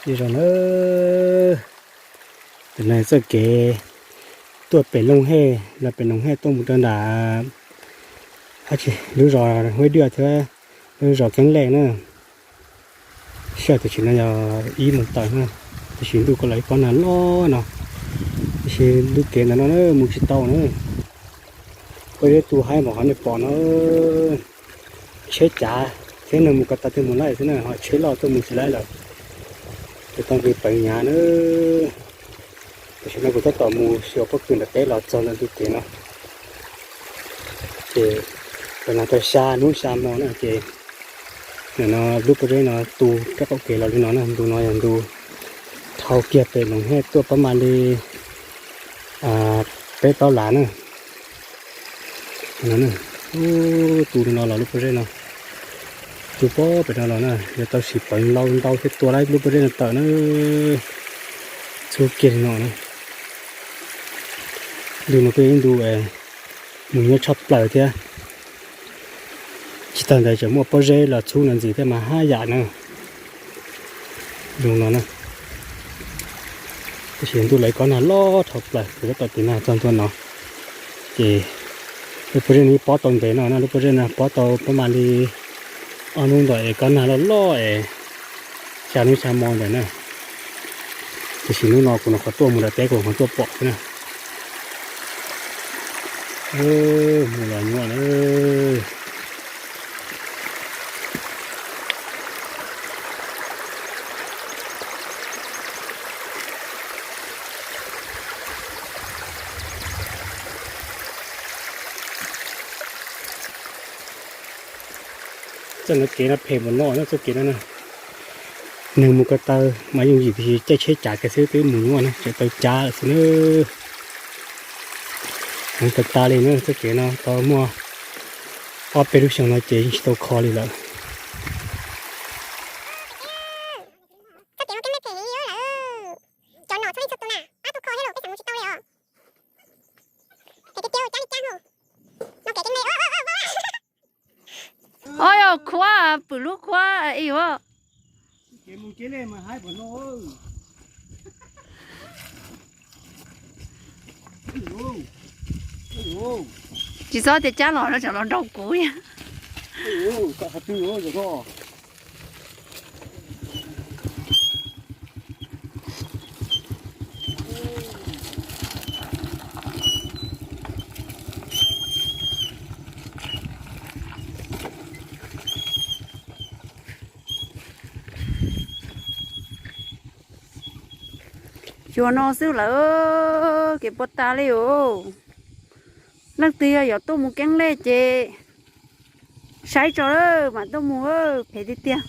Ces zaum na, tam no txoj kev tuaj pem Looj Hej los pem Noog Hej tuaj mus rau nram lub zos Huab Diaj thiab lub zos Keeb Lej na. Sij hawm tam sim no yog ib moos tawm na, tam sim ntuj kuj los ib kob nag loj no, tiam sis ntu kev ntawm no na mus tsis tau na. Pob zeb tu haib npaum qhov nej pom no, tsheb cav thiab neeg mus ko taw tuaj mus laij xwb na, ho tsheb loj tuaj mus tsis laij lawm, ces tau nqis peev hnyav na. Tam sim no kuv tab tom mus xyuas pob kws nram teb los txog ntawm ntu kev no, ces tam no tau xya hnub xya hmo na ces nim no lub pob zeb no tu rab qaum kev los li no na, ntu no yog ntu dhau kiag pem Noog Hej tuaj pab mam li peb plaub lav na. Tu li no los lub pob zeb no, tu pob pem no los na, yuav tau sim peev ntau ntau thiaj tua lawm lub pob zeb no tawm na. Txhub kiag li no na. Ntu no kuj yog ib ntu mus nyuaj tshaj plaws thiab. Tsis tas ntawd tseem muaj pob zeb los txhub no ntxiv thiab mas haj yam na. Ntu no na, tab sis ntuj los ib kob nag loj dhau plaws, kuv tab tom tiv nag txog ntua no, ces lub pob zeb no yeej pob tau ntev no na, lub pob zeb no pob tau pab mam li ob hnub ntawm es kob nag loj loj es xya hnub xya hmo ntawm na. Tiam sis hnub no kuv nyuam qhuav tuaj mus nram teb kuv nyuam qhuav tuaj pom xwb na. Mus los nyuaj na. Txoj no kev no phem npaum no na, txoj kev no na, neeg mus ko taw mas yooj yim tiam sis caij tsheb cav kiag xwb twb mus nyuaj na, tseem tau cav lawm xwb na. Heev tag tag li na, txoj kev no tau muaj ob peb lub xyoos no ces yeej tsis tau kho li lawm. Ob, yog khuab, pwm lub khuab ib yuav. Tsis txhob tias cab los no tsam los nrau kuv. Xyuas no xwb lawm, kev puas tas li os. Leej twg yog yuav tuaj mus Keeb Lej ces saib tso lawm mam tuaj mus, phem tiag tiag.